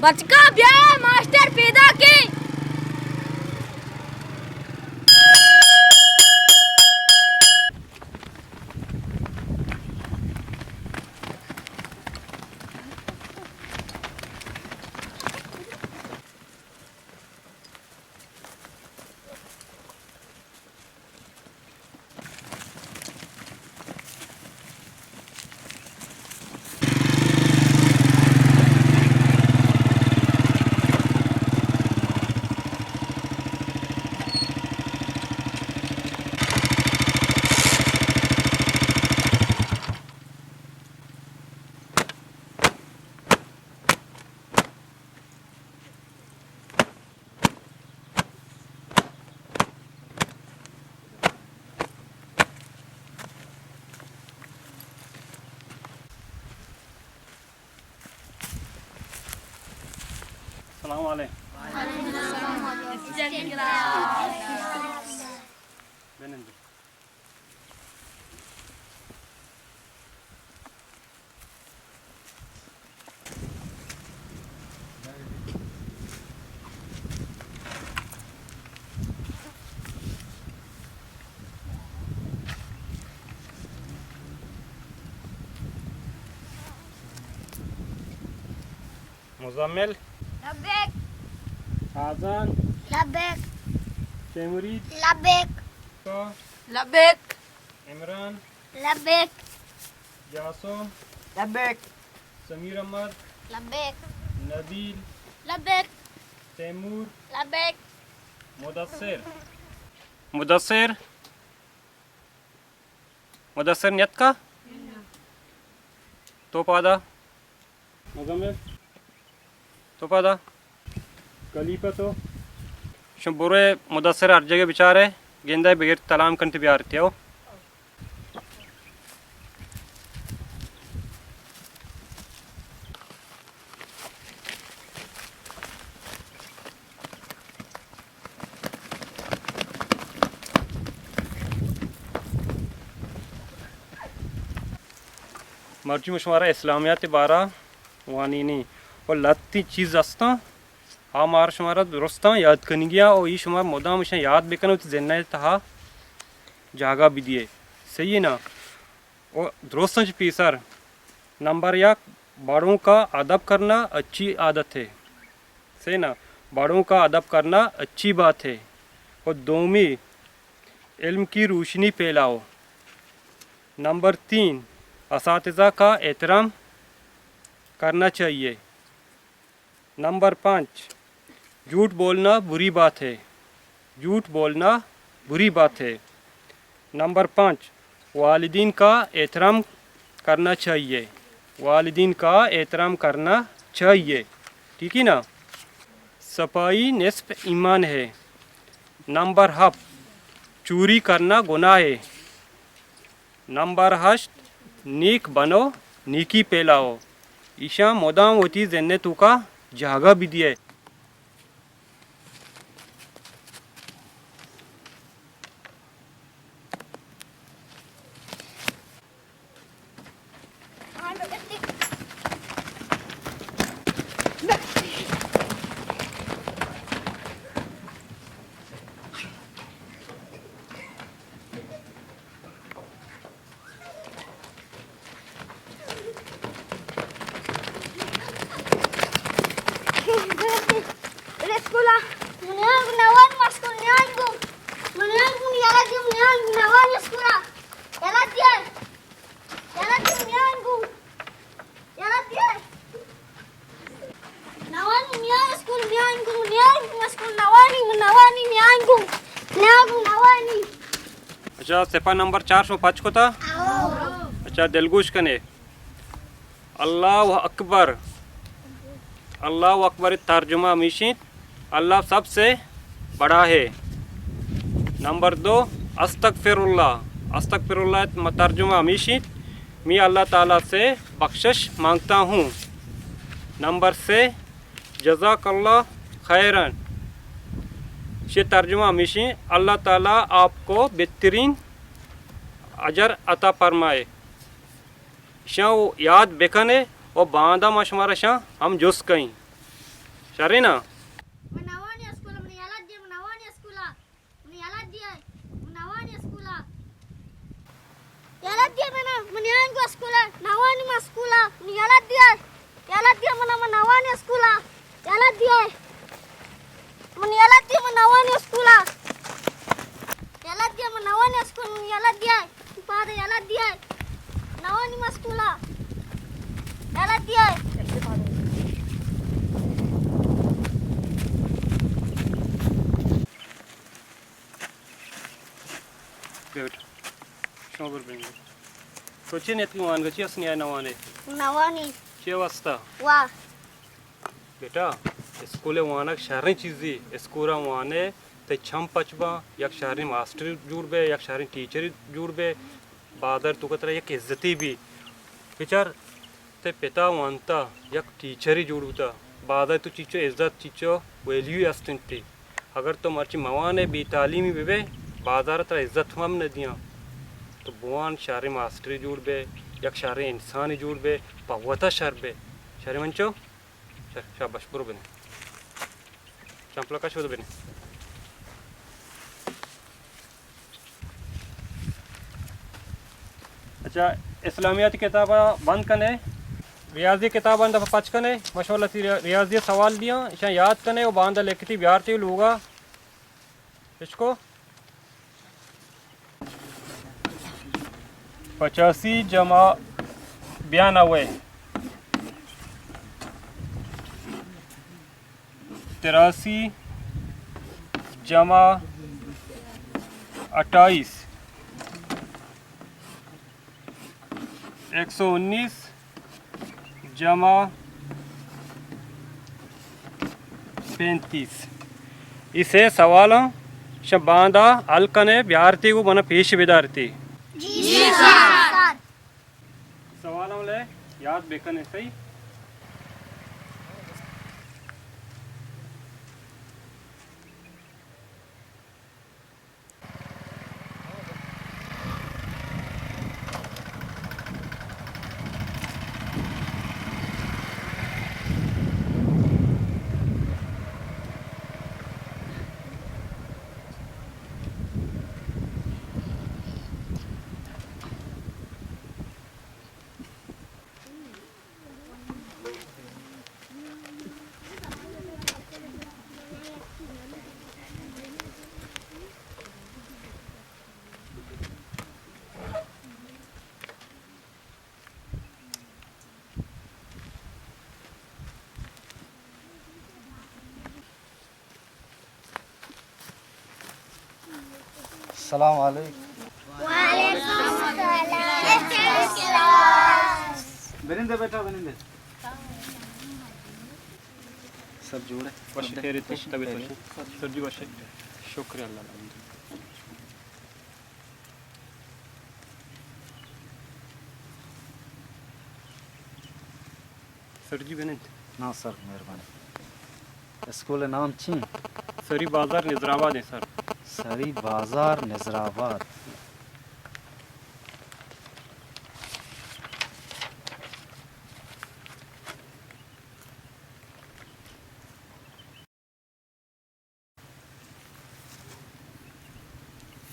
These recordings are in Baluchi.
بچکاں بیا، ماسٹر پیداک ایں۔ السلام علیکم۔ بنند۔ مزمل۔ لبیک۔ شاہجان۔ لبیک۔ شے مرید۔ لبیک۔ لبیک۔ عمران۔ لبیک۔ جاسم۔ لبیک۔ سمیر احمد۔ لبیک۔ نبیل۔ لبیک۔ تیمور۔ لبیک۔ مدثر۔ مدثر۔ مدثر نیتکا؟ تو پادا۔ مزمل، تو پادا۔ کلیپہ تو۔ شما برو مدثر ہر جگہ بچارے، گندئے بگر تلام کنت بیارتی ہو۔ مرچی من شمارا اسلامیات بارا وانینی و لہتیں چیز استاں، آ مارا شمارا درستاں یاد کنگی آں و ای شما مدام اشاں یاد بکن و وتی ذہن ء تہا جاگہ بدیے۔ صحیح ہے نا؟ و درستاں چہ پیسر نمبر یک، بڑوں کا ادب کرنا اچھی عادت ہے۔ صحیح نا؟ بڑوں کا ادب کرنا اچھی بات ہے۔ و دومی، علم کی روشنی پھیلاؤ۔ نمبر تین، اساتذہ کا احترام کرنا چاہیے۔ نمبر پانچ، جھوٹ بولنا بری بات ہے۔ جھوٹ بولنا بری بات ہے۔ نمبر پانچ، والدین کا احترام کرنا چاہیے۔ والدین کا احترام کرنا چاہیے۔ ٹھیک ہے نا؟ صفائی نصف ایمان ہے۔ نمبر ہفت، چوری کرنا گناہ ہے۔ نمبر ہشت، نیک بنو، نیکی پھیلاؤ۔ ایشاں مدام وتی ذہن ء توکا جاگہ بدیئے۔ اسکولا۔ من نیاں گوں نوان، ما اسکول نیاں گوں۔ من نیاں گوں، یلا دی من نیاں گوں نوان اسکولا۔ یلا دی۔ یلا دی من نیاں گوں۔ یلا دی۔ نوانی نیاں اسکول، نیاں گوں، نیاں گوں اسکول، نوانی، نوانی نیاں گوں، نیاں گوں نوانی۔ اچھا، سپا نمبر چار شما پچ کتا؟ آؤ۔ اچھا، دلگوش کنے۔ اللہ اکبر۔ اللہ اکبر ترجمہ ہمیش انت، اللہ سب سے بڑا ہے۔ نمبر دو، استغفر اللہ۔ استغفر اللہ ترجمہ ہمیش انت، میں اللہ تعالیٰ سے بخشش مانگتا ہوں۔ نمبر سے، جزاک اللہ خیرا۔ شے ترجمہ ہمیش انت، اللہ تعالیٰ آپ کو بہترین اجر عطا فرمائے۔ شاں یاد بکنے و باندا ما شمارا شاں ہم جست کئیں۔ شریں نا؟ من نوانی اسکول، من یلہ دیئے، من نوانی اسکول ءَ۔ من یلہ دیئے، من نوانی اسکول ءَ۔ یلہ دیئے من، من نیاں گوں اسکول ءَ، نوانی من اسکول ءَ۔ من یلہ دیئے، یلہ دیئے من، من نوانی اسکول ءَ۔ یلہ دیئے۔ من یلہ دیئے، من نوانی اسکول ءَ۔ یلہ دیئے، من نوانی اسکول، من یلہ دیئے۔ پاد یلہ دیئے۔ نوانی من اسکول ءَ۔ یلہ دیئے۔ بیا بیٹا۔ شما بر بینگو۔ تو چے نیتکی وانگ ءَ؟ چی است نیائے نوانے؟ نوانی۔ چے واسطہ؟ واہ۔ بیٹا، اسکول ءَ وانگ شریں چیزے، اسکول ءَ وانے تئی چم پچ باں، یک شریں ماسٹرے جوڑ بے، یک شریں ٹیچرے جوڑ بے، بازار توکا ترا یک عزتے بی۔ بچار، تئی پتا وانتا، یک ٹیچرے جوڑ بوتا، بازار تو چیچو عزت، چیچو ویلیو است انت۔ اگر تو مرچی موانے، بے تعلیمی ببے، بازار ترا عزت ہم نہ دیاں۔ تو بوان شریں ماسٹرے جوڑ بے، یک شریں انسانے جوڑ بے، پہ وتا شر بے۔ شریں منچو؟ شر، شاباش، برو بنے۔ چمپل کش، بدو بنے۔ اچھا، اسلامیاتی کتاب بند کنے، ریاضی کتاب دفعہ پچ کنے، ماشاءاللہ تی ریاضی سوال دیاں، اشاں یاد کنے و باندا لکھتی بیارتی لوگا۔ اشکو؟ پچاسی جمع بیانوے، تراسی جمع اٹھائیس، ایک سو انیس جمع پینتیس۔ اے سے سوالاں شہ باندا حل کنے، بیارتی گو منا پیش بدارتی۔ جی سر۔ سوالاں لے یاد بکنے، صحیح؟ السلام علیکم۔ وعلیکم السلام۔ بنندے بیٹا، بنندے۔ سب جوڑ ہے؟ وش، خیریت، طبیعت وش؟ سر جی وش۔ شکر اللہ الحمدللہ۔ سر جی بنند۔ نا سر، مہربانی۔ اسکول نام چی؟ سری بازار نظرآباد ہے سر۔ سری بازار نظرآباد۔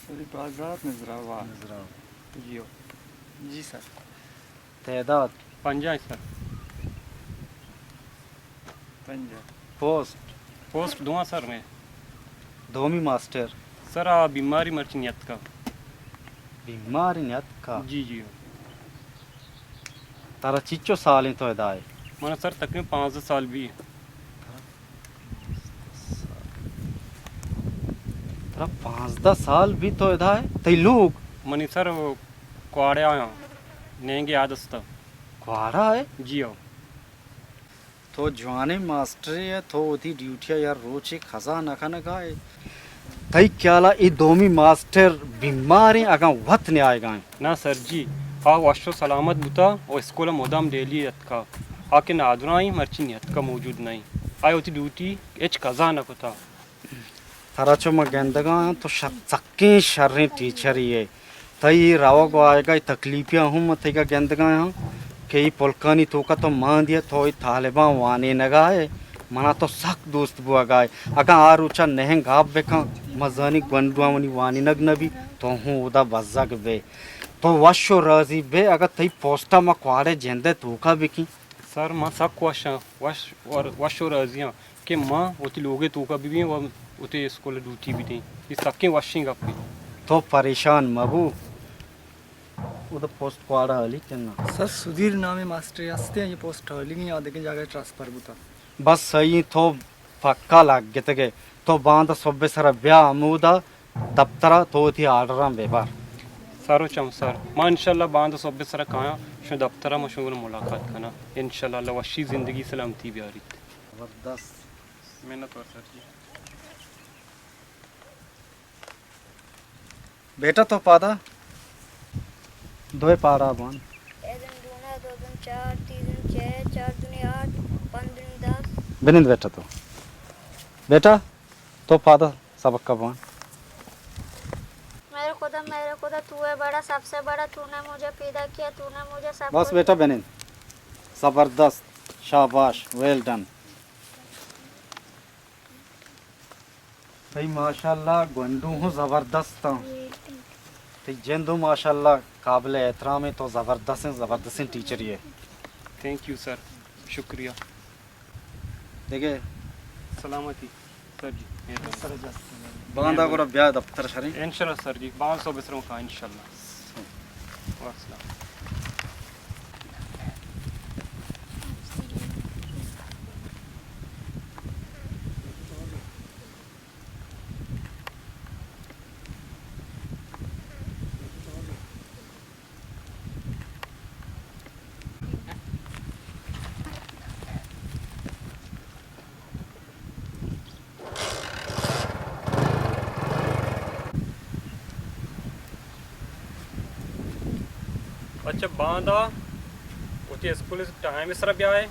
سری بازار نظرآباد۔ نظرآباد۔ جی ہو۔ جی سر۔ تعداد؟ پنجاہ سر۔ پنجاہ۔ پوسٹ؟ پوسٹ دواں سر میں۔ دومی ماسٹر؟ سر آ بیماری مرچی نیتکا۔ بیماری نیتکا؟ جی جی۔ ترا چچو سالیں تو ادا ئے؟ من سر تقریباً پانزدہ سال بی۔ ترا پانزدہ سال بی تو ادا ئے؟ تئی لوگ؟ منی سر کواڑے آیاں، نینگے آ دستا۔ کواڑا ئے؟ جی ہو۔ تو جوانیں ماسٹرے ئے، تو وتی ڈیوٹی ءَ یک روچے قضا نہ کنگا ئے۔ تئی خیال ءَ اے دومی ماسٹر بیماریں اگاں وت نیایگا انت؟ نہ سر جی، آ وش و سلامت بوتا و اسکول ءَ مدام ڈیلی اتکا۔ آ کہ نادراہیں مرچی نیتکا، موجود نہ انت۔ آ وتی ڈیوٹی ہچ قضا نہ کتا۔ ترا چو ما گندگا آں، تو ش-، سکیں شریں ٹیچرے ئے۔ تئی روگ و آیگا اے تکلیفیاں ہم ما تئیگا گندگا آں کہ اے پلکانی توکا تو مان دیا، تو اے طالباں وانینگا ئے، منا تو سک دوست بوگائے۔ اگاں آ روچا نہنگ آپ بکن، مزانی گونڈواں منی وانینگ نہ بی، تو ہوں اودا بزگ بے۔ تو وش و راضی بے، اگاں تئی پوسٹا ما کواڑے جندے توکا بکیں۔ سر، ما سک وش آں، وش، وش و راضی آں کہ ما وتی لوگے توکا ببیں و وتی اسکول ڈیوٹی بدیں۔ اے سکیں وشیں گپے۔ تو پریشان مبو۔ اودا پوسٹ کواڑا ہالی کنا۔ سر، سدیر نامیں ماسٹرے ہستے، آئی پوسٹ ہالی نی، آ دگہ جاگہ ٹرانسفر بوتا۔ بس سہی، تو پکا لگتگے۔ تو باندا صبح سرا بیا ہمودا دپترا، تو وتی آرڈراں ببر۔ سر و چم سر، ما انشاءاللہ باندا صبح سرا کایاں، شما دپترا ما شما گون ملاقات کناں۔ انشاءاللہ، اللہ وشی زندگی سلامتی بیاریت۔ زبردست۔ منت وار سر جی۔ بیٹا تو پادا دوئے پاڑا بوان۔ اے دن دونا، دو دن چار، تی دن چھ، چار دنی آٹھ، پنچ دنی دس۔ بنند بیٹا تو۔ بیٹا تو پادا سبق کا بوان۔ میرے خدا، میرے خدا، تو ہے بڑا، سب سے بڑا، تو نے مجھے پیدا کیا، تو نے مجھے سب بس کچھ بیٹا بنند۔ زبردست۔ شاباش۔ Well done. تئی ماشاءاللہ گونڈو ہوں زبردست آں۔ تئی جند ہوں ماشاءاللہ قابل احترام ایں، تو زبردست ایں، زبردستیں ٹیچرے ئے۔ تھینک یو سر، شکریہ۔ دگہ؟ سلامتی سر جی، مہربانی۔ باندا گڑا بیا دفتر شریں۔ انشاءاللہ سر جی، باندا صبح سروں کا انشاءاللہ۔ وعلیکم السلام۔ اچھا، باندا وتی اسکول ٹائم سرا بیائے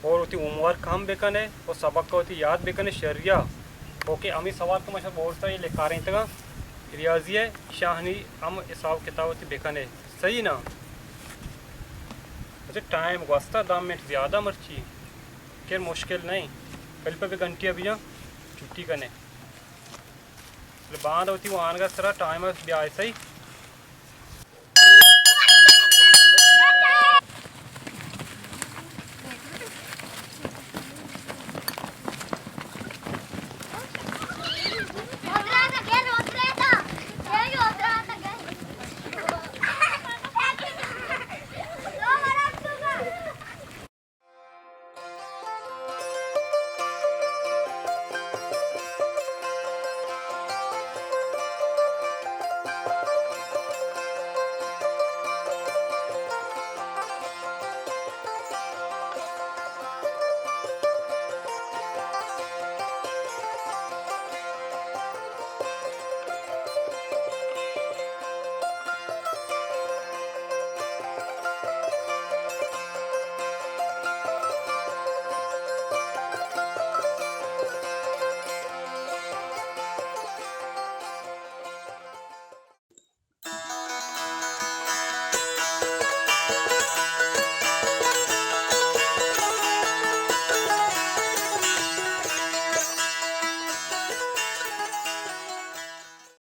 اور وتی ہوم ورک ہم بکنے اور سبق وتی یاد بکنے شریا۔ اوکے، ہمیں سوال کہ ما شما بورڈ سرا یہ لکھارینتگا، ریاضی ہے، شاہنی ہم حساب کتاب وتی بکنے، صحیح نا؟ اچھا، ٹائم گوستا دہ منٹ زیادہ مرچی، کہ مشکل نہیں، کل پہ بھی گھنٹی ابھی جا چھٹی کنے۔ باندا وتی وانگا سرا ٹائم ءَ بیائے سہی۔